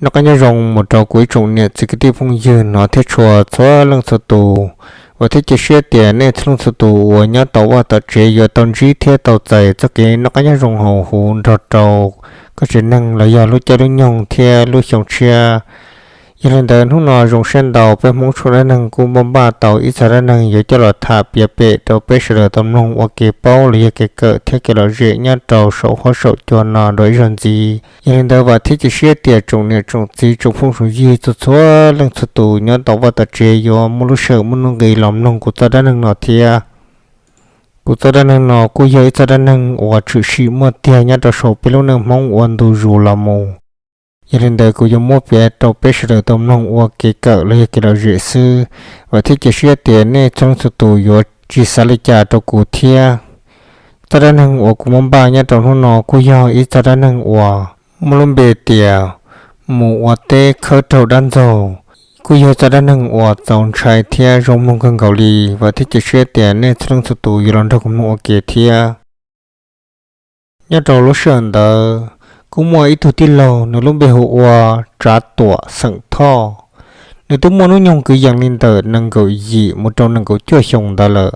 Noj qab nyob zoo mus rau kuv ib tsoom niam txiv kwv tij phooj ywg no thiab tshua txhua leej txhua tus. Vam thiab cia siab tias nej txhua leej txhua tus uas nyob tom vaj tom tsev yuav tau ntsib thiab tau txais txoj kev noj qab nyob zoo hauv huv nrog rau koj tsev neeg los yog lub caij lub nyoog thiab lub xyoo tshiab. Yog li ntawd hnub no zoo siab ntau peb Hmoob tshua dab neeg kuj npaj npaj tau ib txog dab neeg yuav coj los tham piav pem rau peb sawv daws tau mloog ua kev paub los yog kev kawm thiab kev lom zem nyob rau saum huab saum cua no dua ib zaug ntxiv. Yog li ntawd vam thiab cia siab tias tsoom niam tsoom txiv tsoom phooj tsoom ywg txhua txhua leej txhua tus nyob tom vaj tom tsev yuav muaj lub sij hawm muaj nuj nqis los mloog kuv txoj dab neeg no thiab. Kuv txoj dab neeg no kuj yog ib txoj dab neeg uas tshwm sim muaj tiag nyob rau saum peb lub neej Hmoob ua ntu zus los mus. Yog li ntawd kuv yuav muab piav rau peb sawv daws tau mloog ua kev kawm los yog kev lom zem xwb. Vam thiab cia siab tias nej txhua leej txhua tus yuav tsis xav li cas rau kuv thiab. Txoj dab neeg uas kuv muab npaj nyob rau hnub no kuj yog ib txoj dab neeg uas muaj lub npe tias mus ua teb khawb raug dab ntxaug. Kuj yog txoj dab neeg uas txaus ntshai thiab zoo mloog kawg nkaus li. Vam thiab cia siab tias nej txhua leej txhua tus yuav los nrog kuv mloog ua ke thiab. Nyob rau lub sij hawm ntawd, kuj muaj ib tug tij laug nws lub npe hu ua Tsav Tuam xeem Thoj. Nws twb muaj hnub nyoog kwv yees li ntawm nees nkaum yim mus rau nees nkaum cuaj xyoo ntawd lawm.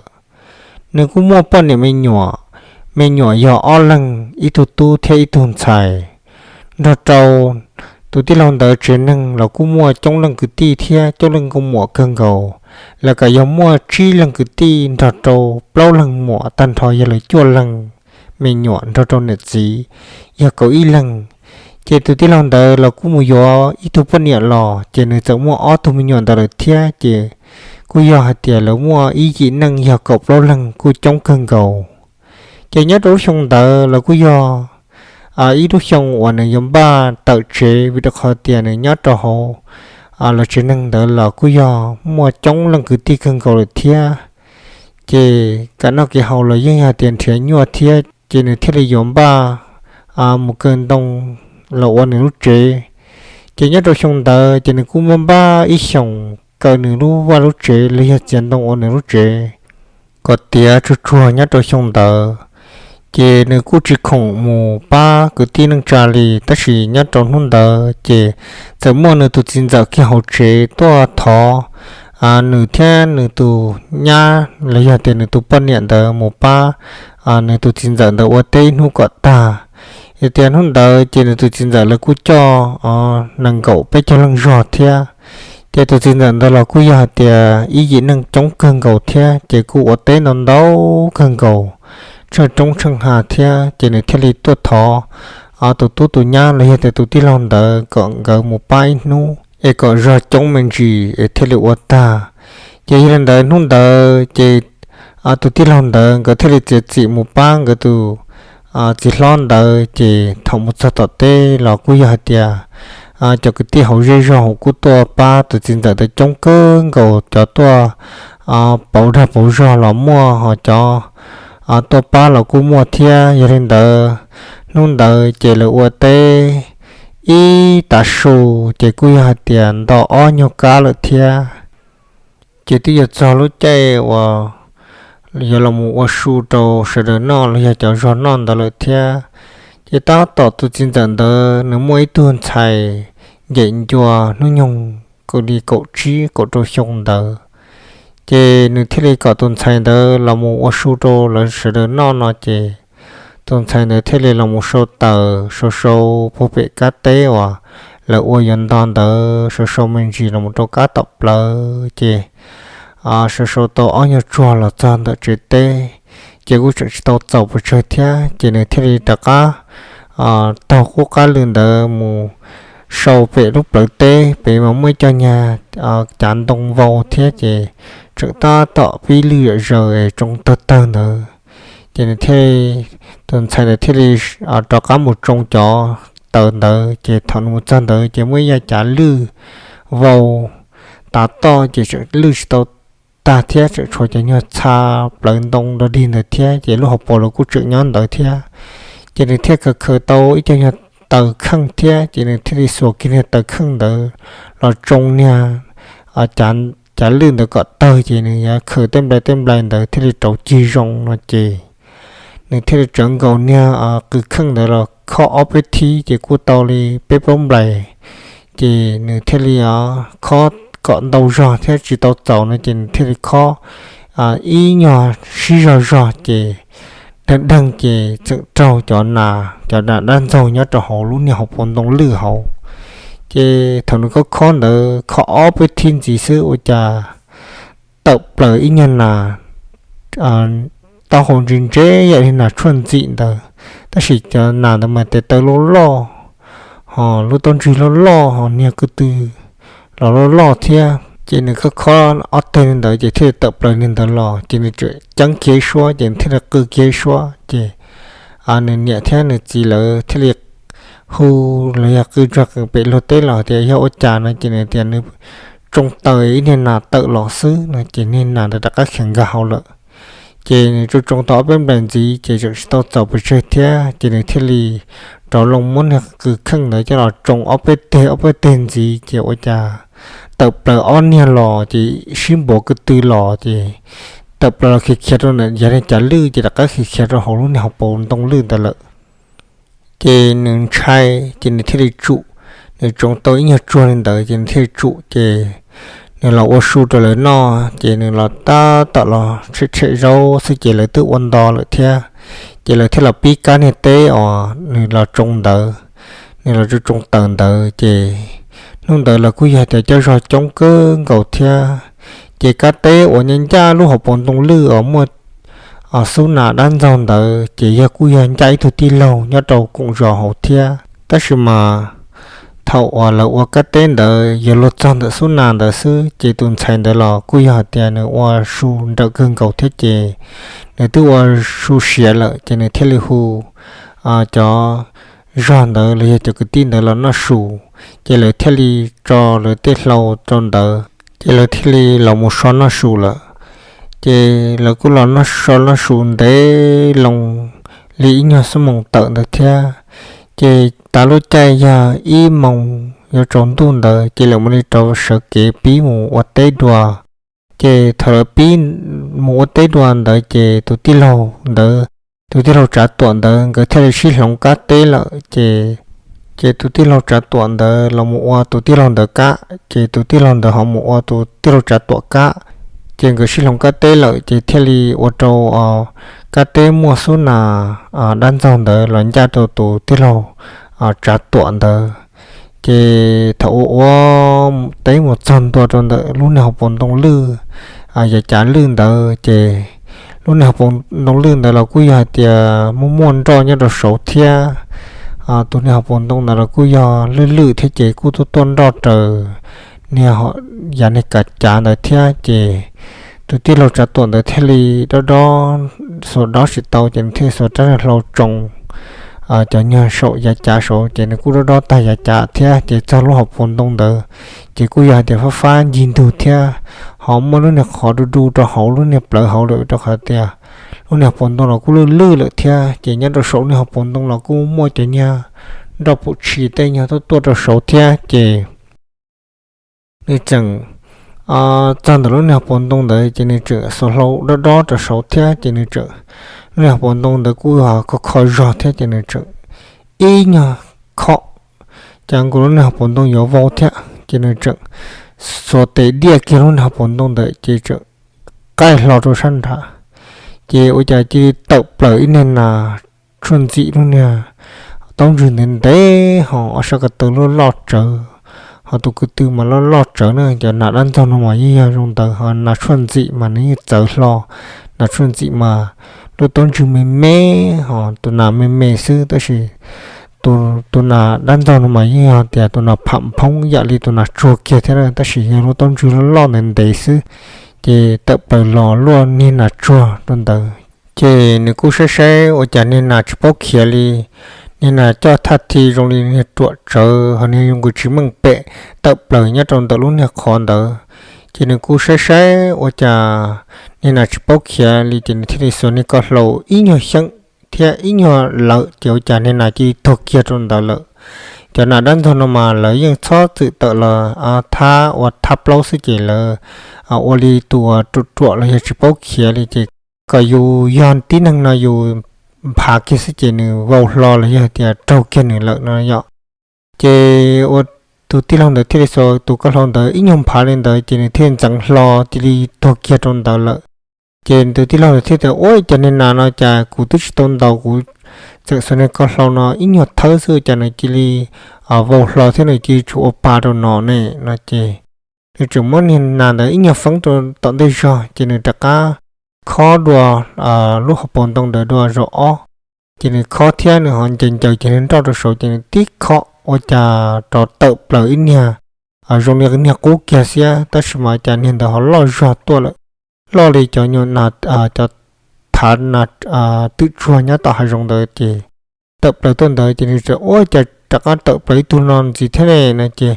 Nws kuj muaj poj niam me nyuam, me nyuam yog ob leeg, ib tug tub thiab ib tug ntxhais. Nrog rau tus tij laug ntawd tsev neeg los kuj muaj coob leej kwv tij thiab coob leej nkauj muam kawg nkaus. Lawv kam yog muaj tsib leeg kwv tij nrog rau plaub leeg muam tag nrho yog lawv cuaj leeg me nyuam nrog rau niam txiv yog kaum ib leeg. Ces tus tij laug ntawd los kuj mus yuav ib tug poj niam los ces nws txawm muaj ob tug me nyuam ntawd lawm thiab ces kuj yog hais tias lawv muaj ib yim neej yog kaum plaub leeg kuj coob kawg nkaus. Ces nyob rau lub xyoo ntawd los kuj yog ib lub xyoo uas nws yuav npaj tawm tsev vim rau qhov tias nws nyob rau hauv lawv tsev neeg ntawd los kuj yog muaj coob leej kwv tij kawg nkaus lawm thiab. Ces kev noj kev haus los yeej yog tias nrhiav nyuaj thiab ces nws thiaj li yuav npaj mus kaw ntoo los ua nws lub tsev. Ces nyob rau xyoo ntawd ces nws kuj npaj npaj ib xyoos kaw nws lub vaj lub tsev los yog txiav ntoo ua nws lub tsev kom tiav tsuag tsuag nyob rau xyoo ntawd. Ces nws kuj tsis khoom mus pab kwv tij neej tsa li tab sis nyob rau hnub ntawd ces txawm muaj nws tus txiv ntxawm kiag hauv tsev tuaj thov nws thiab nws tus nyab los yog tias nws tus poj niam ntawd mus pab nws tus txiv ntxawm ntawd ua teb ib hnub kom tag. Yog tias hnub ntawd ces nws tus txiv ntxawm lawv kuj coj nees nkaum peb caug leej zog thiab. Ces tus txiv ntxawm ntawd los kuj yog hais tias ib yim neej coob kawg nkaus thiab ces kuj ua teb ntau ntau kawg nkaus, tsheej roob tsheej hav thiab ces nws thiaj li tuaj thov tus tub tus nyab los yog tias tus tij laug ntawd kom nkawd mus pab ib hnub es kom zog coob me ntsis es thiaj li ua tag. Ces yog li ntawd hnub ntawd ces tus tij laug ntawd nkawd thiaj li txiav txim mus pab nkawd tus txiv hlob ntawd. Ces thaum mus txog tom teb los kuj yog hais tias cov kwv tij hauv zej zog hauv kuj tuaj pab tus txiv ntxawm ntawd coob kawg nkaus, cov tuaj pauv dag pauv zog los muaj, ho cov tuaj pab los kuj muaj thiab. Yog li ntawd hnub ntawd ces lawv ua teb ib tav su ces kuj yog hais tias nto ob nyuag kab lawm thiab. Ces twb yuav txog lub caij uas yuav los mus ua su rau sawv daws noj los yog cov zog noj ntawd lawm thiab. Ces tab tom tus txiv ntxawm ntawd nws muaj ib tug ntxhais ncem ncua hnub nyoog kaum li kaum tsib kaum rau xyoo ntawd. Ces nws thiaj li kom tus ntxhais ntawd los mus ua su rau lawv sawv daws noj no ces tus ntxhais ntawd thiaj li los mus sau taws sau sau puag pem kab teb uas lawv ua yuav nto ntawd, sau sau me ntsis los mus rau kab tom plawv ces sau sau tau ob nyuag tsuag los txog ntawm tsev teb, ces kuj tseem tsis tau txaus pes tsawg thiab ces nws thiaj li rov qab taug qub qab lw ntawd mus sau pem lub plawv teb pem mas muaj ib co nyuag cav ntoo vau thiab ces tseem tab tom pib lwj zom zaws es tsoo tawg tawg ntawd. Ces nws thiaj, tus ntxhais ntawd thiaj li rov qab mus tsoo cov taws ntawd ces thaum nws mus txog ntawd ces muaj ib yav cav lwj vau tav toj ces tseem lwj tsis tau tag thiab tseem tshuav cov nyuag txha plawv ntoo dog dig ntawd thiab ces lub hauv paus los kuj tseem nyob ntawd thiab. Ces nws thiaj khaws khaws tau ib co nyuag taws kheej thiab ces nws thiaj li xuas kiag niag taws kheej ntawd los tsoo niag cav lwj ntawd kom tawg ces nws yuav khaws tej nplai tej nplai ntawd thiaj li rauv cig zoo no ces nws thiaj li tsawv nkaus niag qws kheej ntawd los khob ob peb thib ces kuj tau li peb plaub nplais. Ces nws thiaj li khob kom ntau zog thiab tsis tau txaus no ces nws thiaj li khob ib nyuag sib zog zog ces deeg deeg ces txawm raug cov nas, cov nas dab ntxaug nyob rau hauv lub niag hauv paus ntoo lwj hauv. Ces thaum nws khob khob ntawd khob ob peb thib ntxiv xwb ua cas tawm plaws ib nyuag nas taub hau ntse ntse yam li nas tshuaj ntxim ntawd, tab sis cov nas ntawd mas tes taw loj loj, ho lub taub ntswg loj loj, ho niag ko tw los loj loj thiab. Ces nws khob khob ob teg li ntawd ces thiaj li tawm plaws li ntawd los, ces nws tseem ceeb kiag ib suab, ces nws thiaj li qw kiag ib suab, ces nws niam thiab nws txiv lawv thiaj li hu los yog qw tsuag qees pem luag teb los tias yog ua cas no, ces nws tias nws tsoo taws ib niag nas tawm los xwb no, ces niag nas ntawd rov qab khiav nkag hauv lawm. Ces nws tsoo tsoo tau ob peb nplais ntxiv ces tseem tsis tau txaus pes tsawg thiab, ces nws thiaj li rov loo muab niag qws kheej ntawd coj los tsoo ob peb teg ob peb teg ntxiv, ces ua cas tawm plaws ob niag los ces sib npuav ko tw los, ces tawm plaws los khiav khiav rau ntawm yav niag cav lwj, ces rov qab khiav khiav rau hauv lub niag hauv paus ntoo lwj ntawd lawm. Ces nws ntshai, ces nws thiaj li tsum, nws tsoo tau ib nyuag tsuag li ntawd ces nws thiaj li tsum, ces nws los ua su rau lawv noj, ces nws los tab tom los tshem tshem zaub xwb ces lawv twb ua nto lawm thiab. Ces lawv thiaj los pib kab niag teb os nws los tsoo ntawd, nws los tsoo tsoo taws ntawd, ces hnub ntawd los kuj yog tias cov zog coob kawg nkaus thiab. Ces kab teb uas ncaj ncaj lub hauv paus ntoo lwj uas muaj xub nas dab ntxaug ntawd ces yog kuj yog ncaj ib tug tij laug nyob rau koom zos hauv thiab. Tab sis mas thaum uas lawv ua kab teb ntawd yog luag txog ntawm xub nas ntawd xwb, ces tus ntxhais ntawd los kuj yog hais tias nws ua su nrawm kawg nkaus thiab, ces nws twb ua su siav lawm, ces nws thiaj li hu cov zog ntawd los yog cov kwv tij ntawd los noj su, ces lawv thiaj li tso lawv tej hlau rau ntawd, ces lawv thiaj li los mus so noj su lawm. Ces lawv kuj los noj so noj su ntev loo li ib nyuag xuab moos tawm ntawd thiab. Ces tav lub caij yog ib moos yuav tsaus ntuj ntawd ces lawv mam li rov sawv kev pib mus ua teb dua. Ces thaum lawv pib mus ua teb dua ntawd ces tus tij laug ntawd, tus tij laug Tsav Tuam ntawd nkawd thiaj li sib hloov kab teb lawm ces, ces tus tij laug Tsav Tuam ntawd los mus ua tus tij laug ntawd kab, ces tus tij laug ntawd ho mus ua tus tij laug Tsav Tuam kab. Ces nkawd sib hloov kab teb lawm ces thiaj li ua rau kab teb muaj xub nas dab ntxaug ntawd los ncaj rau tus tij laug Tsav Tuam ntawd. Ces thaum ua ua teb mus txog ntua rau ntawm lub niag hauv paus ntoo lwj, yav cav lwj ntawd ces lub niag hauv paus ntoo lwj ntawd los kuj yog hais tias muaj muaj nroj nyob rau saud thiab. Tus niag hauv paus ntoo ntawd los kuj yog lwj lwj thiab ces kuj tuaj tuaj nroj raws niag yav niag kav cav ntawd thiab ces tus tij laug Tsav Tuam ntawd thiaj li dob dob, xuas dob tsis tau ces nws thiaj li xuas rab niag hlau tsoo cov nyuag saum yav cav saud ces nws kuj dob dob tag yav cav thiab ces txog lub hauv paus ntoo ntawd ces kuj yog hais tias fab fab ncig ntug thiab, ho muaj lub niag qhov du du rau hauv lub niag plawv hauv lawm rau qhov tias lub niag hauv paus ntoo los kuj lwj lwj lawm thiab ces nyob rau saum niag hauv paus ntoo los kuj muaj cov nyuag nroj pum tshis tej nyuag tuaj tuaj rau saud thiab ces nws tseem txog ntawm lub niag hauv paus ntoo ntawd ces nws tseem xuas hlau dob dob rau saud thiab ces nws tseem, lub niag hauv paus ntoo ntawd kuj yog kho kho zog thiab ces nws tseem ib nyuag khob, cas nkaus lub niag hauv paus ntoo yuav vau thiab ces nws tseem xuas tes diaj kiag lub niag hauv paus ntoo ntawd ces tseem qaij hlo rau sab nrad. Ces ua cas cia li tawm plaws ib niag nas tshuaj ntxim lub niag taub ntswg ntev ntev ho ob sab ko taw loj loj tsawv, ho tus ko tw mas loj loj tsawv na. Cov nas dab ntxaug no mas yeej yog zoo ntawd, ho nas tshuaj ntxim mas nws yeej txawv hlo. Nas tshuaj ntxim mas lub taub ntswg me me, ho tus nas me me xwb, tab sis tus nas dab ntxaug no mas yeej yog tias tus nas pham phoob yam li tus nas tsuag kiag thiab na, tab sis yog lub taub ntswg loj loj ntev ntev xwb, ces tawm plaws los luaj niag nas tsuag rau ntawd. Ces nws kuj saib saib ua cas niag nas tsis paub khiav li, niag nas coj thaj thi zoo li niag ruam tsawv ho niag zoo nkaus tsis meej pem tawm plaws nyob rau ntawm lub niag qhov ntawd. Ces nws kuj saib saib ua cas niag nas tsis paub khiav li ces nws thiaj li xuas niag ko hlau ib nyuag xyeeb thiab ib nyuag lawm ces ua cas niag nas cia li tuag kiag rau ntawd lawm. Cov nas dab ntxaug no mas lawv yeej txhob txwm tawm los thab ua thab plaub xwb ces lawv ua li tus ruam ruam los yog tsis paub khiav li ces kom yus yog tib neeg no yus nphav kiag xwb ces nws vau hlo los yog tias raug kiag nws lawm no yom. Ces ua tus tij laug ntawd thiaj li xuas tus koj hlau ntawd ib nyuag nphav li ntawd ces nws thiaj ntxeev hlo cia li tuag kiag rau ntawd lawm. Ces tus tij laug ntawd thiaj tias, Ua cas niag nas no cas kuv twb tsis tau ntaus, kuv txawm xuas niag koj hlau no ib nyuag thawb xwb cas nws cia li vau hlo thiab nws cia li tsuas ua pa rau no ne, no ces nws tseem muab niag nas ntawd ib nyuag feeb rau tom ntej zog ces nws rov qab khob dua lub hauv paus ntoo ntawd dua zaum ob. Ces nws khob thiab nws ho ncaws ncaws ces nws nroj rau saud ces nws tib khob ua cas rov tawm plaws ib niag zoo li niag qub kiag xiab, tab sis mas cas niag ntawd ho loj zog tuaj lawm, loj li cov nyuag, cov thav nas twm tsuag nyob tom hav zoov ntawd ces tawm plaws tuaj ntawd ces nws txawm, Ua cas rov qab tawm plaws ib tug no ntxiv thiab ne, no ces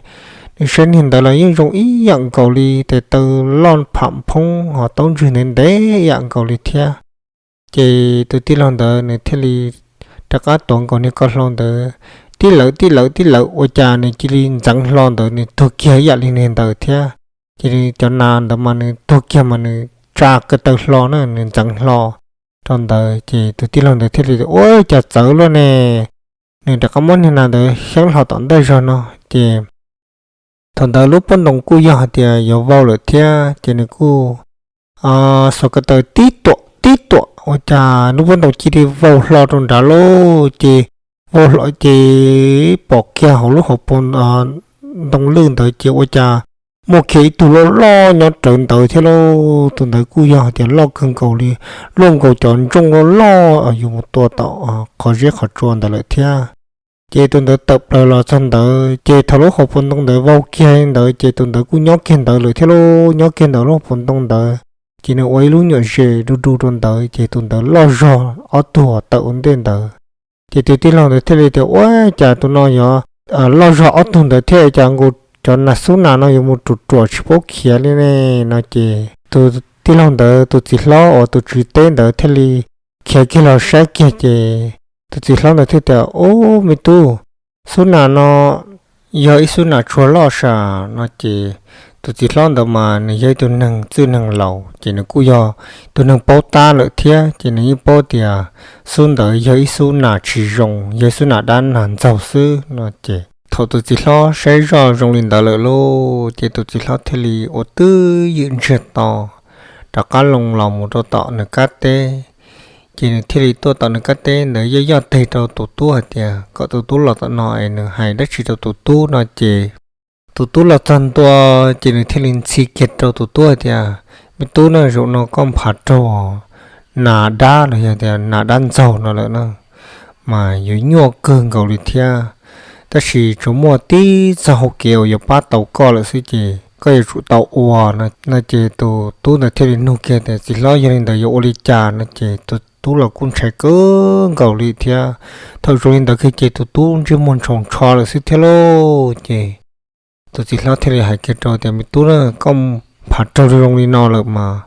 nws saib niag ntawd los yeej zoo ib yam nkaus li tes taw loj pham phoob ho taub ntswg ntev ntev ib yam nkaus li thiab. Ces tus tij laug ntawd nws thiaj li rov qab tuav nkaus niag koj hlau ntawd, tib lawv tib lawv tib lawv ua cas nws cia li ntxeev hlo ntawd nws tuag kiag ib yam li niag ntawd thiab. Ces nws cov nas ntawd mas nws tuag kiag mas nws tsa ko taw hlo na, nws ntxeev hlo rau ntawd ces tus tij laug ntawd thiaj li tias, Ua cas txawv luaj ne. Nws rov qab muab niag nas ntawd xyeeb hlo tom ntej zog no ces thaum ntawd lub pob ntoo kuj yog hais tias yuav vau lawm thiab ces nws kuj xuas ko taw tib tuam tib tuam ua cas lub pob ntoo cia li vau hlo rau nrad lauj. Ces vau hlo ces pom kiag hauv lub hauv paus ntoo lwj ntawd ces ua cas muaj kiag ib tug loj loj nyob rawv ntawd thiab lauj. Tus ntawd kuj yog hais tias loj kawg nkaus li, luaj nkaus cov ntsooj loj loj yus mus tua tom qhov zeb qhov tsua ntawd lawm thiab. Ces tus ntawd tawm plaws los txog ntawd ces thaum lub hauv paus ntoo ntawd vau kiag ntawd ces tus ntawd kuj nyob kiag ntawd lawm thiab lauj. Nyob kiag ntawd lub hauv paus ntoo ntawd ces nws ua ib lub nyuam zes du du rau ntawd ces tus ntawd loj zog ob tug tawm ua ntej ntawd. Ces tus tij laug ntawd thiaj li tias, Ua cas tus no yuav loj zog ob tug ntawd thiab cas nkaus cov nas xub nas no yuav mus ruam ruam tsis paub khiav li ne, no ces tus tij laug ntawd tus txiv hlob uas tus tswv teb ntawd thiaj li khiav kiag los saib kiag ces tus txiv hlob ntawd thiaj tias, Ub, me tub, xub nas no yog ib xub nas tsuag loj sam, no ces tus txiv hlob ntawd mas nws yog ib tug neeg txwj neeg laus ces nws kuj yog tus neeg paub tab lawm thiab ces nws yeej paub tias xub ntawd yog ib xub nas tsis zoo, yog ib xub nas dab nas ntxaug xwb, no ces thaum tus txiv hlob saib zoj zoo li ntawd lawm lauj ces tus txiv hlob thiaj li ua twj ywm ntsiag to rov qab loo los mus rau tom nws kab teb. Ces nws thiaj li tuaj tom nws kab teb ntawd yoj yoj teg rau tus tub hais tias kom tus tub los tom no es nws hais dab tsi rau tus tub no ces tus tub los txog ntua ces nws thiaj li ntxhi kiag rau tus tub hais tias, Me tub na, zaum no koj nphav raug nas dab los yog tias nas dab ntxaug no lawm na, mas yuav nyuaj kawg nkaus li thiab. Tab sis tsuas muaj tib txoj hau kev uas yuav pab tau koj lawm xwb ces koj yuav tsum tau ua, no ces tus tub ntawd thiaj li nug kiag tias, Txiv hlob, yog li ntawd yuav ua li cas? no ces tus tub los kuj ntshai kawg nkaus li thiab. Thaum zoo li ntawd kiag ces tus tub ntsej muag ntshaus ntsho lawm xwb thiab lauj. Ces tus txiv hlob thiaj li hais kiag rau tias, Me tub na, koj nphav raug zoo li no lawm mas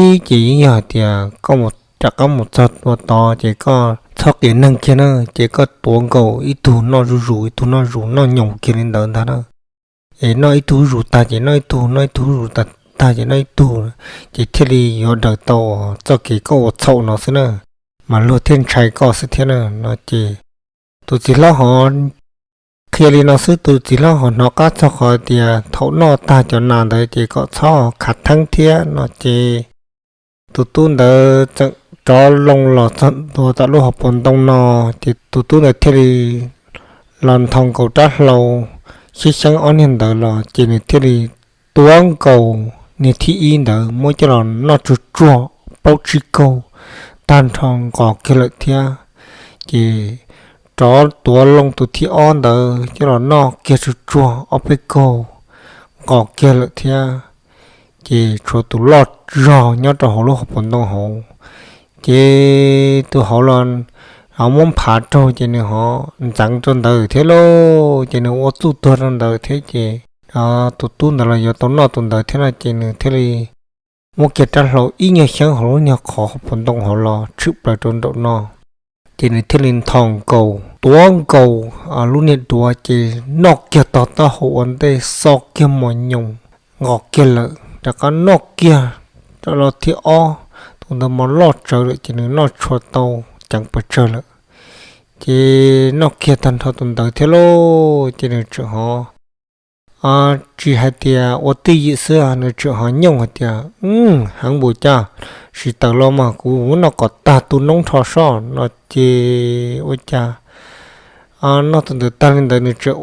ib ces yeej yog hais tias koj mus rov qab mus txog tua tod ces koj txhob qias neeg kiag na, ces koj tuav nkaus ib tug noj zuj zus ib tug noj zus, noj nyoos kiag li ntawd ntag na. Es noj ib tug zuj zus tag ces noj ib tug, noj ib tug zuj zus tag tag ces noj ib tug, ces thiaj li yuav daws tau txoj kev koj ua txhaum no xwb na, mas luag thiaj ntshai koj xwb thiab na, no ces tus txiv hlob ho qhia li no xwb, tus txiv hlob ho hnov qab txog qhov tias thaum noj tag cov nas ntawd ces kom txhob khav theeb thiab no ces tus tub ntawd txawm rov loo los txog ntua tom lub hauv paus ntoo no, ces tus tub ntawd thiaj li los nthos nkaus rab hlau xyeb xyeeb ob niag ntawd los ces nws thiaj li tuav nkaus niag thib ib ntawd muab coj los noj tsuag tsuag paub tsib kaug tag nrho nqos kiag lawm thiab. Ces rov tuav loo tus thib ob ntawd coj los noj kiag tsuag tsuag ob peb kaug nqos kiag lawm thiab. Ces tshuav tus loj zog nyob rau hauv lub hauv paus ntoo hauv, ces tus hauv los ho muab nphav raug ces nws ho ntxeev rau ntawd thiab lauj, ces nws ua txuj tuag rau ntawd thiab ces tus tub ntawd los yuav tau noj tus ntawd thiab no ces nws thiaj li muab kiag rab hlau ib nyuag xyeeb hauv lub nyuag qhov hauv paus ntoo hauv los tshwm plaws rau nraum no. Ces nws thiaj li nthos nkaus tuav nkaus lub niag duav ces noj kiag tog taub hau ua ntej xo kiag mos nyoos nqos kiag lawm, rov qab noj kiag rau lub thib ob, tus ntawd mos loj tsawv lawm ces nws noj tshua tau ceev pes tsawg lawm. Ces noj kiag tag nrho tus ntawd thiab lauj, ces nws tseem ho tsis hais tias ua twj ywm xwb, nws tseem ho nyooj hais tias, Heev npaum cas, tsis tawm los mas kuv muab noj kom tag tu noob nrho soj, no ces ua cas noj tus ntawd tag li ntawd nws tseem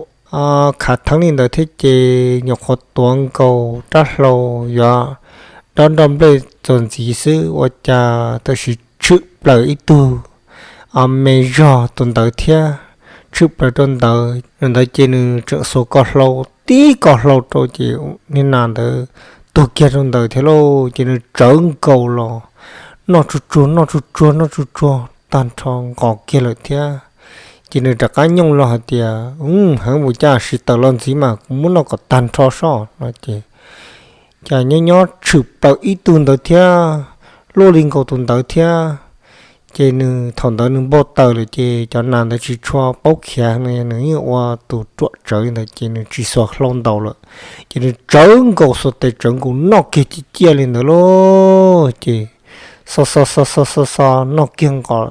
khav theeb li ntawd thiab ces nyuam qhuav tuav nkaus rab hlau yuav dob nroj nplej txuas ntxiv xwb ua cas tam sim tshwm plaws ib tug me zog tus ntawd thiab, tshwm plaws rau ntawd. Ntawd ces nws tseem xuas ko hlau tib ko hlau rau ces niag nas ntawd tuag kiag rau ntawd thiab lauj. Ces nws tsawv nkaus los noj tsuag tsuag noj tsuag tsuag noj tsuag tsuag tag nrho nqos kiag lawm thiab. Ces nws rov qab nyooj los hais tias, Heev npaum cas, tsis tawm los ntxiv mas kuv muab noj kom tag nrho soj, no ces cas nyob nyob tshwm plaws ib tug ntawd thiab, luaj li nkaus tus ntawd thiab. Ces nws thaum ntawd nws npau taws lawm ces cov nas ntawd tsis tshua paub khiav no, nws yeej ua tus ruam tsawv li ntawd ces nws tsis xuas hlau ntaus lawm. Ces nws tsawv nkaus xuas tes tsawv nkaus noj kiag ciaj ciaj li ntawd lauj. Ces xo xo xo xo xo xo noj kiag nqos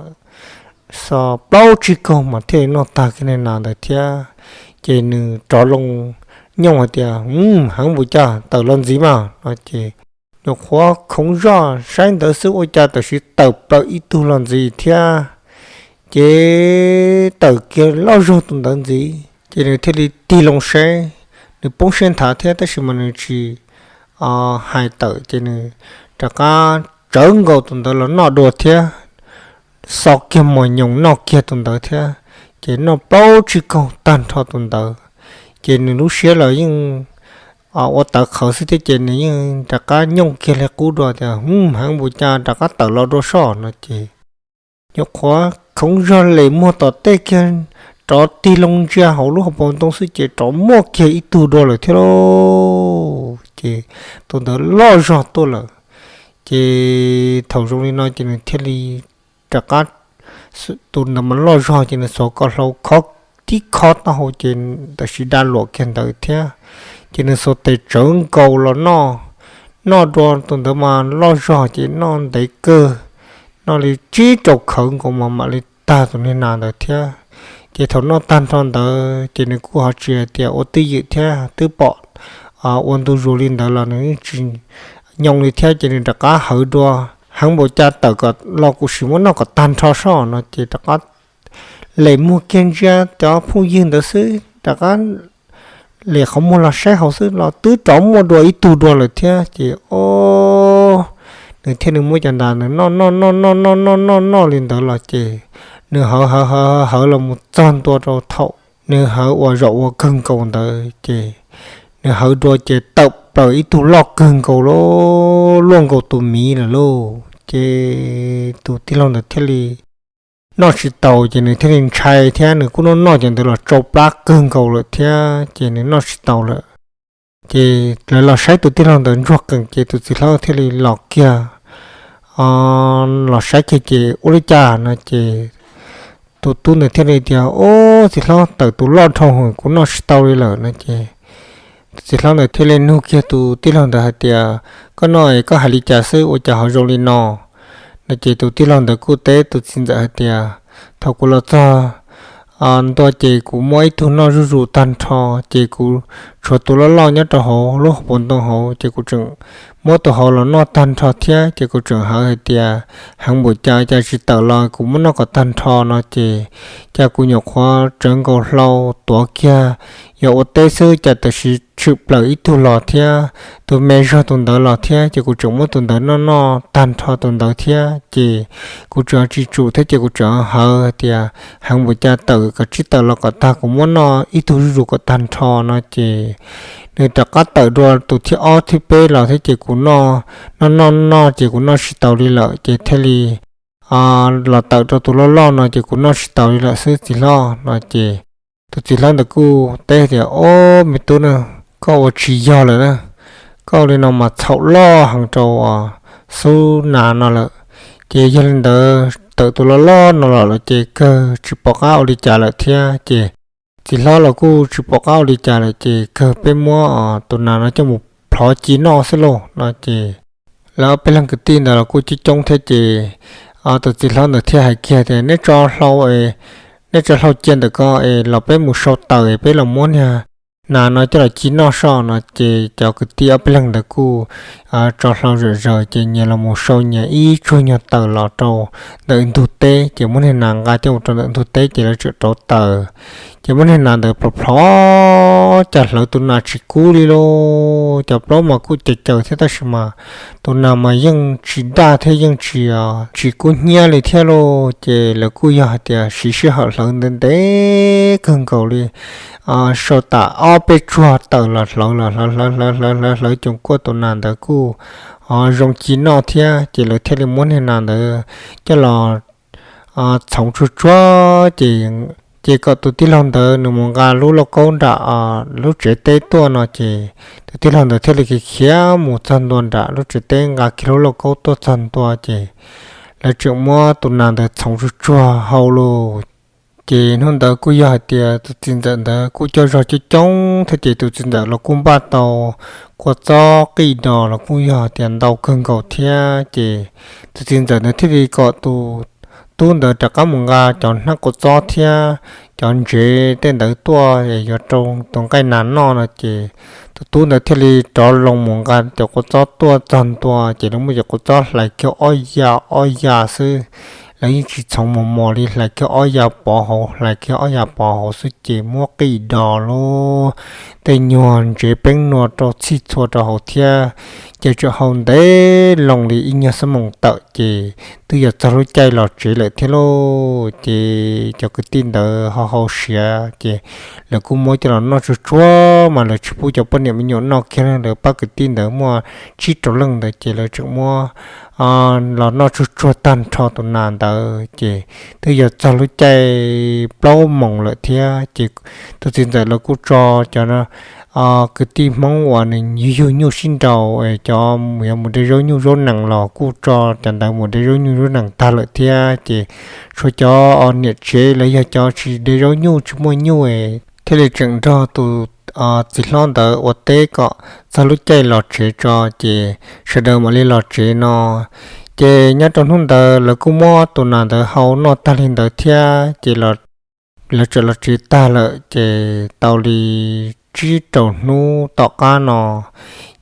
xo plaub tsib kaug mas thiaj li noj tag kiag niag nas ntawd thiab. Ces nws rov loo nyooj hais tias, Heev npaum cas, tawm los ntxiv mas, no ces nyuam qhuav khoov zoj saib ntawd xwb ua cas tam sim tawm plaws ib tug los ntxiv thiab. Ces tawm kiag loj zog tus ntawd ntxiv ces nws thiaj li tig loo saib. Nws poob siab nthav thiab tab sis mas nws tsis hais tawm ces nws rov qab tsawv nkaus tus ntawd los noj dua thiab. Xo kiag mos nyoos noj kiag tus ntawd thiab, ces noj plaub tsib kaug tag nrho tus ntawd. Ces nws lub siab los yeej ua tawv qhawv xwb thiab ces nws yeej rov qab nyooj kiag li qub dua tias, Heev npaum cas, rov qab tawm los dua soj, no ces nyuam qhuav khoov zog lem muag tom tej kiag, rov tig loo ntsia hauv lub hauv paus ntoo xwb ces rov muaj kiag ib tug dua lawm thiab lauj. Ces tus ntawd loj zog tuaj lawm. Ces thaum zoo li no ces nws thiaj li rov qab, tus ntawd mas loj zog ces nws xuas ko hlau khob tib khob taub hau ces tam sim da luam kiag ntawd thiab. Ces nws xuas tes tsawv nkaus los noj, noj dua tus ntawd mas loj zog ces noj ntev kawg, noj li tsib rau khawv nkaus mas mam li tag tus niag nas ntawd thiab. Ces thaum noj tag nrho ntawd ces nws kuj ho tsis hais tias ua twj ywm thiab, twb pom ua ntu zus li ntawd los nws tsis nyoo li thiab ces nws rov qab hawv dua, Heev npaum cas, tawm kom los kuv sim muab noj kom tag nrho soj, no ces rov qab lem muag kiag ntsia cov phooj ywg ntawd xwb, rov qab lem qhov muag los saib hauv xwb los twb rov muaj dua ib tug dua lawm thiab ces o, nws thiaj nws muab cov ntas nws noj noj noj noj noj noj noj noj li ntawd los ces nws hawv hawv hawv hawv los mus txog ntua rau thaum nws hawv ua zaum ua kawg nkaus ntawd ces nws hawv dua ces tawm plaws ib tug loj kawg nkaus lauj, luaj nkaus tus miv lawm lauj. Ces tus tij laug ntawd thiaj li noj tsis taus ces nws thiaj li ntshai thiab nws kuj noj noj cov ntawd los tsau plab kawg nkaus lawm thiab ces nws noj tsis taus lawm. Ces lawv los saib tus tij laug ntawd ntsuag qees ces tus txiv hlob thiaj li los kiag los saib kiag ces ua li cas no ces tus tub ntawd thiaj li tias, Ob, txiv hlob, tawm tus loj dhau hwv kuv noj tsis tau li lawm, no ces tus txiv hlob ntawd thiaj li nug kiag tus tij laug ntawd hais tias, Koj noj es koj hais li cas xwb ua cas ho zoo li no? No ces tus tij laug ntawd kuj teb tus txiv ntxawm hais tias, Thaum kuv los txog ntua ces kuv muab ib tug noj zuj zus tag nrho, ces kuv tshuav tus loj loj nyob rau hauv lub hauv paus ntoo hauv ces kuv tseem muab tus hauv los noj tag nrho thiab ces kuv tseem hawv hais tias, Heev npaum cas cas tsis tawm los kuv muab noj kom tag nrho, no ces cas kuv nyuam qhuav tsawv nkaus hlau tuav kiag yuav ua teb xwb cas tam sim tshwm plaws ib tug los thiab, tus me zog tus ntawd los thiab ces kuv tseem muab tus ntawd noj noj tag nrho tus ntawd thiab ces kuv tseem tsis tsum thiab ces kuv tseem hawv hais tias, Heev npaum cas, tawm kom tsis tawm los kom tag kuv muab noj ib tug zuj zus kom tag nrho, no ces nws rov qab tawm dua tus thib ob thib peb los thiab ces kuv noj noj noj noj ces kuv noj tsis taus li lawm ces thiaj li los tawm rau tus loj loj no ces kuv noj tsis taus li lawm xwb txiv hlob, no ces tus txiv hlob ntawd kuj teb tias, Ob, me tub na, koj ua tsis yog lawm na, koj ua li no mas txhaum loj heev rau xub nas no lawm. Ces yog li ntawd tawm tus loj loj no los lawm ces kawg tsis pom qab ua li cas lawm thiab ces txiv hlob los kuj tsis pom qab ua li cas lawm ces kawg peb muab tus nas no coj mus plhov ci noj xwb lauj, no ces lawv ob peb leeg kwv tij ntawd los kuj coob coob thiab ces tus txiv hlob ntawd thiaj hais kiag tias, Neb tso hlau, neb tso hlau cia ntawm ko es los peb mus sau taws es peb los muab niag nas no coj los ci noj soj no ces cov kwv tij ob peb leeg ntawd kuj tso hlau zom zaws ces nyias los mus sau nyias ib tsuag nyuag taws los rau ntawm ntug teb ces muab niag nas nqa coj mus rau ntawm ntug teb ces lawv tseem rauv taws. Ces muab niag nas ntawd plhov plhov cas hlawv tus nas tsis kub li lauj. Cov plaub mas kuj caws caws thiab tab sis mas tus nas mas yeej tsis daj thiab yeej tsis, tsis kub hnyiab li thiab lauj. Ces lawv kuj yog hais tias siv sij hawm hlawv ntev ntev kawg nkaus li, sau tas ob peb tsuag taws los hlawv los hlawv hlawv hlawv hlawv hlawv hlawv coos kuaj tus nas ntawd kuj zoo ci noj thiab ces lawv thiaj li muab niag nas ntawd coj los txhoov tsuag tsuag ces, ces kom tus tij laug ntawd nws mus nqa lub lauj kaub nram lub tsev teb tuaj no ces tus tij laug ntawd thiaj li khiav khiav mus txog ntua nram lub tsev teb nqa kiag lub lauj kaub tuaj txog ntua ces lawv tseem muab tus nas ntawd txhoov tsuag tsuag hau lauj. Ces hnub ntawd kuj yog hais tias tus txiv ntxawm ntawd kuj coj zog coob coob thiab ces tus txiv ntxawm los kuj npaj tau kua txob qij dos los kuj yog tias ntau kawg nkaus thiab ces tus txiv ntxawm ntawd thiaj li kom tus tub ntawd rov qab mus nqa cov hnab kua txob thiab cov ntsev tej ntawd tuaj yuav rau tus nqaij nas noj no ces tus tub ntawd thiaj li rov loo mus nqa cov kua txob tuaj txog ntua ces lawv muab cov kua txob hlais kiag ob ya ob ya xwb. Lawv yeej tsis txhoov mos mos li, hlais kiag ob ya pov hauv, hlais kiag ob ya pov hauv xwb ces muab qij dos lub tej nyuag ntsev peeb nua rau txhij txhua rau hauv thiab. Ces tseem hau ntev loo li ib nyuag xuab moos tawm ces twb yuav txog lub caij los tsev lawm thiab lauj. Ces cov kwv tij ntawd ho hau siav ces lawv kuj muab coj los noj tsuag tsuag mas lawv tsis pub cov poj niam me nyuam noj kiag, lawv pab kwv tij ntawd muaj tsib rau leej ntawd ces lawv tseem muab los noj tsuag tsuag tag nrho tus nas ntawd ces twb yuav txog lub caij plaub moos lawm thiab ces tus txiv ntxawm lawv kuj tso cov kwv tij Hmoob uas nws yug yug nyuj sib nraus, cov yuav mus de zaub nyuj zaub nees los kuj tso cov ntawd mus de zaub nyuj zaub nees tag lawm thiab ces tshuav cov niam tsev los yog cov tsis de zaub nyuj tsis muaj nyuj thiaj li tseem nrog tus txiv hlob ntawd ua teb kom txog lub caij los tsev tso ces sawv daws mam li los tsev no. Ces nyob rau hnub ntawd lawv kuj muab tus nas ntawd hau noj tag li ntawd thiab ces lawv txawm los tsev tag lawm ces tau li tsib rau hnub tom qab no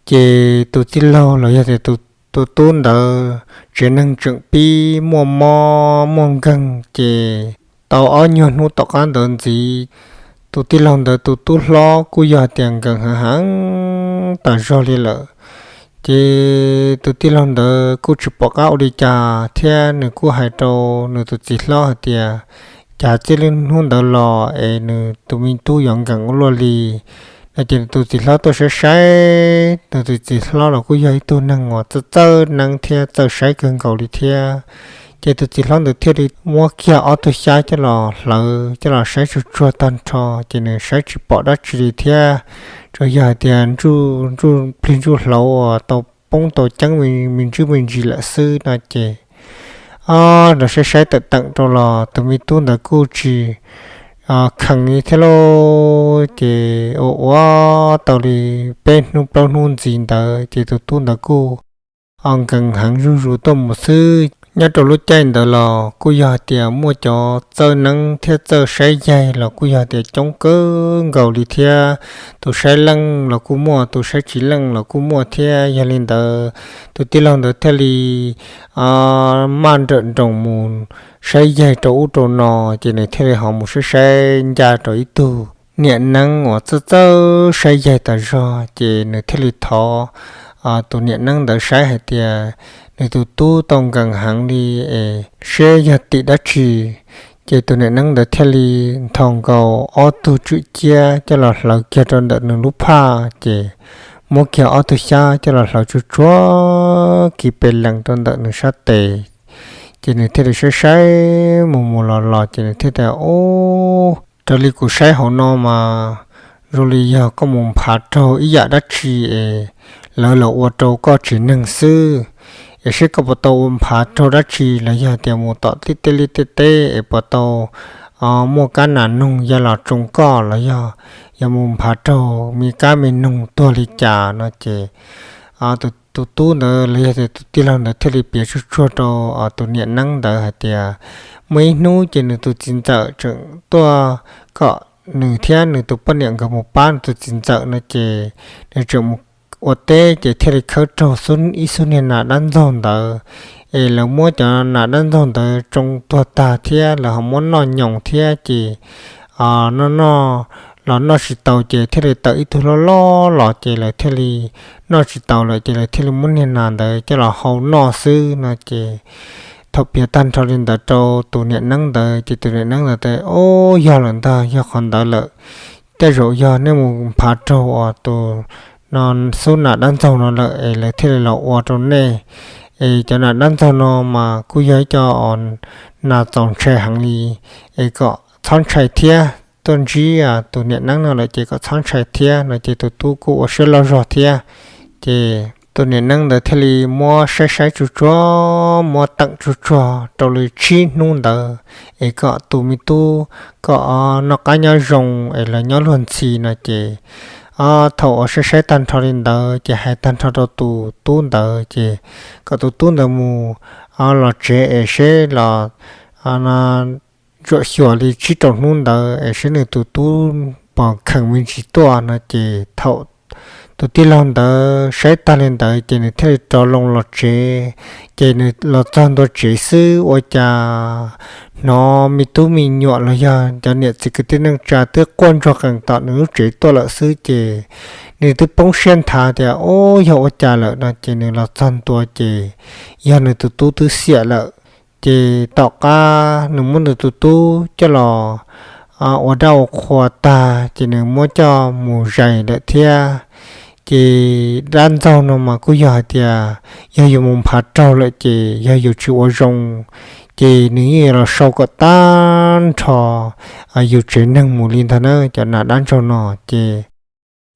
ces tus tij laug los yog tias tus tub ntawd tsev neeg tseem pib muaj mob muaj nkeeg ces tau ob nyuag hnub tom qab ntawd ntxiv, tus tij laug ntawd tus tub hlob kuj yog tias nkees heev heev tas zog li lawm. Ces tus tij laug ntawd kuj tsis pom qab ua li cas thiab nws kuj hais rau nws tus txiv hlob hais tias cas txij li hnub ntawd los es nws tus me tub yuav nkees ua luaj li no ces nws tus txiv hlob tuaj saib saib, nws tus txiv hlob los kuj yog ib tug neeg uas txawj txawj neeb thiab txawj saib kawg nkaus li thiab. Ces tus txiv hlob ntawd thiaj li muab kiag ob tug xyab coj los hlawv coj los saib tsuag tsuag tag nrho ces nws saib tsis pom dab tsi li thiab, tsuas yog hais tias ntsuj plig ntsuj hlauv uas tau poob tau ceeb me ntsis me ntsis lawm xwb no ces nrog saib saib tawm teem rau los tus me tub ntawd kuj tsis kheev li thiab lauj. Ces ua ua tau li peb hnub plaub hnub ntxiv ntawd ces tus tub ntawd kuj nkees heev zuj zus tuaj mus xwb. Nyob rau lub caij ntawd los kuj yog hais tias muaj cov txawj neeb thiab txawj saib yaig los kuj yog tias coob kawg nkaus li thiab. Tus saib leej los kuj muaj, tus saib tsis leej los kuj muaj thiab. Yog li ntawd tus tij laug ntawd thiaj li maj nrawm nroos mus saib yaig rau ub rau no, ces nws thiaj li ho mus saib saib ncaj rau ib tug niam neeb uas txawj txawj saib yaig tas zog, ces nws thiaj li thov tus niam neeb ntawd saib hais tias nws tus tub tau nkees heev li es seb yog tim dab tsi. Ces tus niam neeb ntawd thiaj li nthos nkaus ob tug tswm ciab coj los hlawv kiag rau ntawm nws lub phaj, ces muab kiag ob tug xyab coj los hlawv tsuag tsuag kiv pes lees rau ntawm nws sab tes. Ces nws thiaj li saib saib mus mus los los ces nws thiaj tias, Ub, raws li kuv saib hauv no mas zoo li yog koj mus nphav raug ib yam dab tsi es lawv los ua rau koj tsev neeg xwb. Es seb koj puas tau ua nphav raug dab tsi los yog tias mus tom tej tej liaj tej teb es puas tau muaj kab nas noog ya los tsoo koj los yog, yog mus nphav raug me kab me noog tuag li cas no ces tus tub ntawd los yog tias tus tij laug ntawd thiaj li piav tsuag tsuag rau tus niam neeb ntawd hais tias muaj ib hnub ces nws tus txiv ntxawm tseem tuaj kom nws thiab nws tus poj niam nkawd mus pab nws tus txiv ntxawm no ces nws tseem mus ua teb ces thiaj li khawb raug ib xub niag nas dab ntxaug ntawd. Es lawv muab cov nas dab ntxaug ntawd tsoo tuag tag thiab lawv ho muab noj nyoos thiab ces noj noj los noj tsis tau ces thiaj li tawm ib tug loj loj los ces lawv thiaj li noj tsis tau lawm ces lawv thiaj li muab niag nas ntawd coj los hau noj xwb no ces thaum piav tag nrho li ntawd rau tus niam neeb ntawd ces tus niam neeb ntawd tias, Ob, yog lawm ntag, yog qhov ntawd lawm. Tej zaum yog nej mus nphav raug uas tus no xub nas dab ntxaug no lawm es lawv thiaj li los ua rau nej. Es cov nas dab ntxaug no mas kuj yog ib co nas txaus ntshai heev li, es kom txhob ntshai thiab, tuaj ntsib tus niam neeb no lawm ces kom txhob ntshai thiab no ces tus tub kuj ua siab loj zog thiab. Ces tus niam neeb ntawd thiaj li muab saib saib tsuag tsuag, muab teem tsuag tsuag rau li tsib hnub ntawd es kom tus me tub kom noj qab nyob zoo es los nyob luag ntxhi no ces thaum uas saib saib tag nrho li ntawd ces hais tag nrho rau tus tub ntawd ces kom tus tub ntawd mus los tsev es seb los ntsuam xyuas li tsib rau hnub ntawd es seb nws tus tub pom kheem me ntsis tuaj no ces thaum tus tij laug ntawd saib tag li ntawd ces nws thiaj li rov loo los tsev. Ces nws los txog ntua tsev xwb ua cas hnov me tub me nyuam los yog cov niam txiv kwv tij neej tsa twb quaj ntsuag qees tom nws lub tsev tuaj lawm xwb ces nws twb poob siab nthav tias, Ob, yog ua cas lawm no ces nws los txog ntua ces yog nws tus tub twb xiam lawm. Ces tom qab nws muab nws tus tub coj los ua dab ua qhua tag ces nws muab coj mus zais lawm thiab. Ces dab ntxaug no mas kuj yog hais tias yog yus mus nphav raug lawm ces yog yus tsis ua zoo ces nws yeej yuav los sau kom tag nrho yus tsev neeg mus li ntag na cov nas dab ntxaug no ces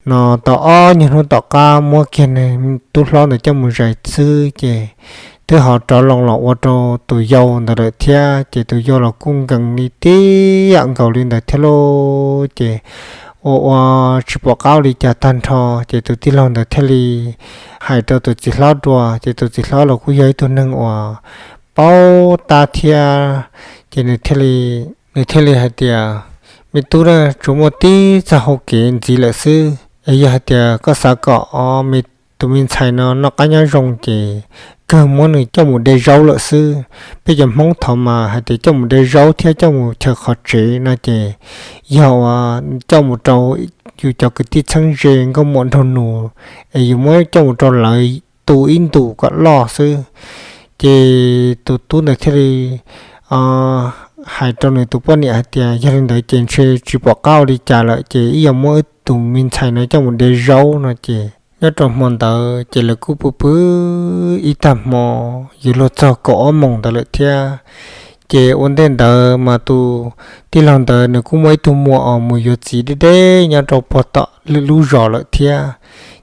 no tau ob nyuag hnub tom qab muab kiag nws tub hlob ntawd coj mus zais xwb ces twb ho rov loo los ua rau tus yau ntawd lawm thiab ces tus yau los kuj nkees li tib yam nkaus li ntawd thiab lauj. Ces ua ua tsis pom qab ua li cas tag nrho ces tus tij laug ntawd thiaj li hais rau tus txiv hlob dua ces tus txiv hlob los kuj yog ib tug neeg uas paub tab thiab ces nws thiaj li, nws thiaj li hais tias, Me tub, tsuas muaj tib txoj hau kev ntxiv lawm xwb es yog hais tias koj xav kom tus me ntxhais no noj qab nyob zoo ces kawg muab nws coj mus de zaub lawm xwb. Peb cov Hmoob thaud mas hais tias coj mus de zaub thiab coj mus chaws qhov tsev no ces yog uas coj mus rau yus cov kwv tij txheeb ze nkauj muam nraug nus es yus muab coj mus rau lawv tu ib ntus kom loj xwb. Ces tus tub ntawd thiaj li hais rau nws tus poj niam hais tias, Yog li ntawd ces ntshe tsis pom qab ua li cas lawm ces wb yuav muab wb tus me ntxhais no coj mus de zaub no ces nyob rau hmo ntawd ces lawv kuj pw pw ib tag hmo yuav luag txog kaum ob moos ntawd lawm thiab. Ces ua ntej ntawd mas tus tij laug ntawd nws kuj muaj ib tug muam uas mus yuav txiv deb deb nyob rau puag tom lwm lub zos lawm thiab.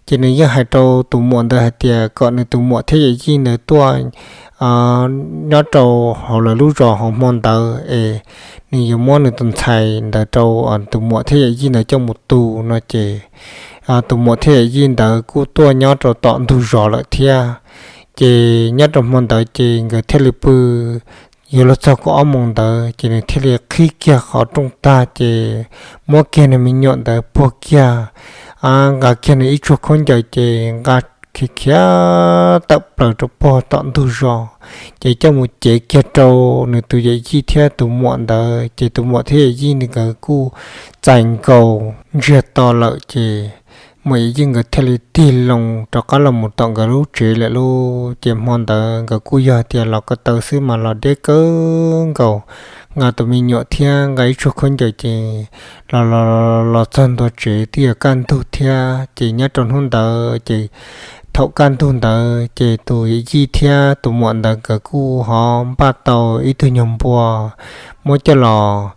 Ces nws yeej hais rau tus muam ntawd hais tias kom nws tus muam thiab yawm yij ntawd tuaj nyob rau hauv lawv lub zos hauv hmo ntawd es nws yuav muab nws tus ntxhais ntawd rau tus muam thiab yawm yij ntawd coj mus tu no ces tus muam thiab yawm yij ntawd kuj tuaj nyob rau tom ntug zos lawm thiab. Ces nyob rau hmo ntawd ces nkawd thiaj li pw yuav luag txog kaum ob moos ntawd ces nws thiaj li qhib kiag qhov rooj tag ces muab kiag nws me nyuam ntawd puag kiag, nqa kiag nws ib tsuag khaub ncaws ces nqa khiav khiav tawm plaws rau puag tom ntug zos, ces coj mus cev kiag rau nws tus yawm yij thiab tus muam ntawd ces tus muam thiab yawm yij nkawd kuj txais nkaus ntsiag to lawm ces muam yawm yij nkawd thiaj li tig loo rov qab los mus tom nkawd lub tsev lawm lauj. Ces hmo ntawd nkawd kuj yog tias los ko taw xwb mas los deb kawg nkaus, nqa tus me nyuam thiab nqa ib tsuag khaub ncaws ces los los los txog ntua tsev twb yuav kaj ntug thiab. Ces nyob rau hnub ntawd ces thaum kaj ntug ntawd ces tus yawm yij thiab tus muam ntawd nkawd kuj ho npaj tau ib tug nyuag npua muab coj los,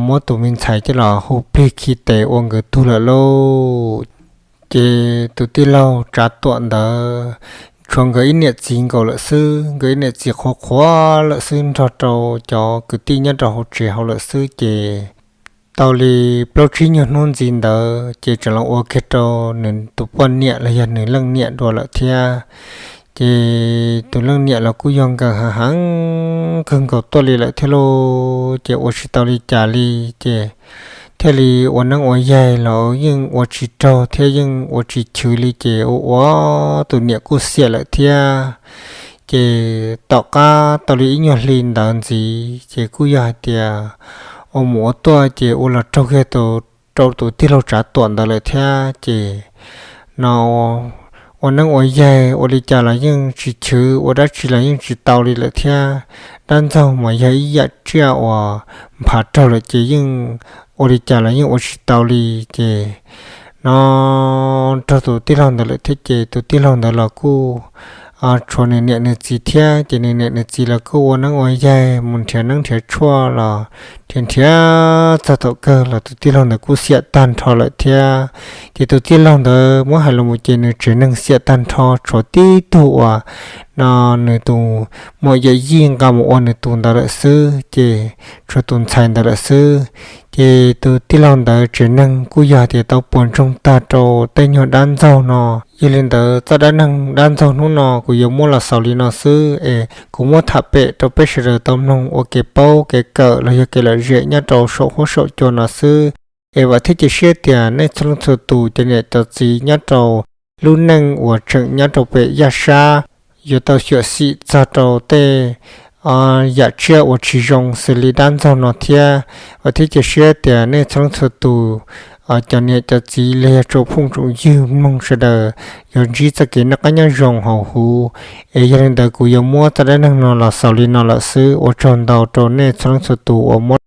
muab tus me ntxhais coj los hu plig khi tes ua nkawd tug lawm lauj. Ces tus tij laug Tsav Tuam ntawd tshuav nkawd ib niam txiv nkaus lawm xwb, nkawd ib niam txiv qhuav qhuav lawm xwb nrog rau cov kwv tij nyob rau hauv tsev hauv lawm xwb ces tau li plaub tsib nyuag hnub ntxiv ntawd ces tseem los ua kiag rau nws tus poj niam los yog nws leej niam dua lawm thiab. Ces tus leej niam los kuj yog nkees heev heev kawg nkaus tuaj li lawm thiab lauj. Ces ua tsis tau li cas li ces thiaj li ua neeb ua yaig los yeej ua tsis raug thiab yeej ua tsis chwv li ces ua ua tus niam kuj xiam lawm thiab. Ces tom qab tau li ib nyuag hli ntawd ntxiv ces kuj yog hais tias ua mus ua tuaj ces ua los raug kiag rau tus tij laug Tsav Tuam ntawd lawm thiab ces no ua neeb ua yaig ua li cas los yeej tsis chwv, ua dab tsi los yeej tsis tau li lawm thiab. Dab ntxaug mas yog ib yam tsiaj uas nphav raug lawm ces yeej ua li cas los yeej ua tsis tau li ces no raug tus tij laug ntawd lawm thiab ces tus tij laug ntawd los kuj tshuav nws niam nws txiv thiab ces nws niam nws txiv los kuj ua neeb ua yaig mus nrhiav neeb nrhiav tshuaj los nrhiav nrhiav txog thaum kawg los tus tij laug ntawd kuj xiam tag nrho lawm thiab. Ces tus tij laug ntawd muab hais los mus ces nws tsev neeg xiam tag nrho tshuav tib tug uas no nws tus muam yawm yij nqa mus ua nws tus ntawd lawm xwb ces tshuav tus ntxhais ntawd lawm xwb. Ces tus tij laug ntawd tsev neeg kuj yog tias tau puas ntsoog tag rau tej nyuag dab ntxaug no. Yog li ntawd txoj dab neeg dab ntxaug hnub no kuv yuav muab los xaus li no xwb es kuv muab tham pem rau peb sawv daws tau mloog ua kev paub kev kawm los yog kev lom zem nyob rau saum huab saum cua no xwb. Es vam thiab cia siab tias nej txhua leej txhua tus cov niam cov txiv nyob rau lub neej uas tseem nyob rau pem yaj sab yuav tau xyuam xim txog rau tej yam tsiaj uas tsis zoo xws li dab ntxaug no thiab. Vam thiab cia siab tias nej txhua leej txhua tus cov niam cov txiv los yog tsoom phooj tsoom ywg mloog sawv daws yuav ntsib txoj kev noj qab nyob zoo hauv huv. Es yog li ntawd kuv yuav muab txoj dab neeg no los xaus li no lawm xwb, ua tsaug ntau rau nej txhua leej txhua tus uas muab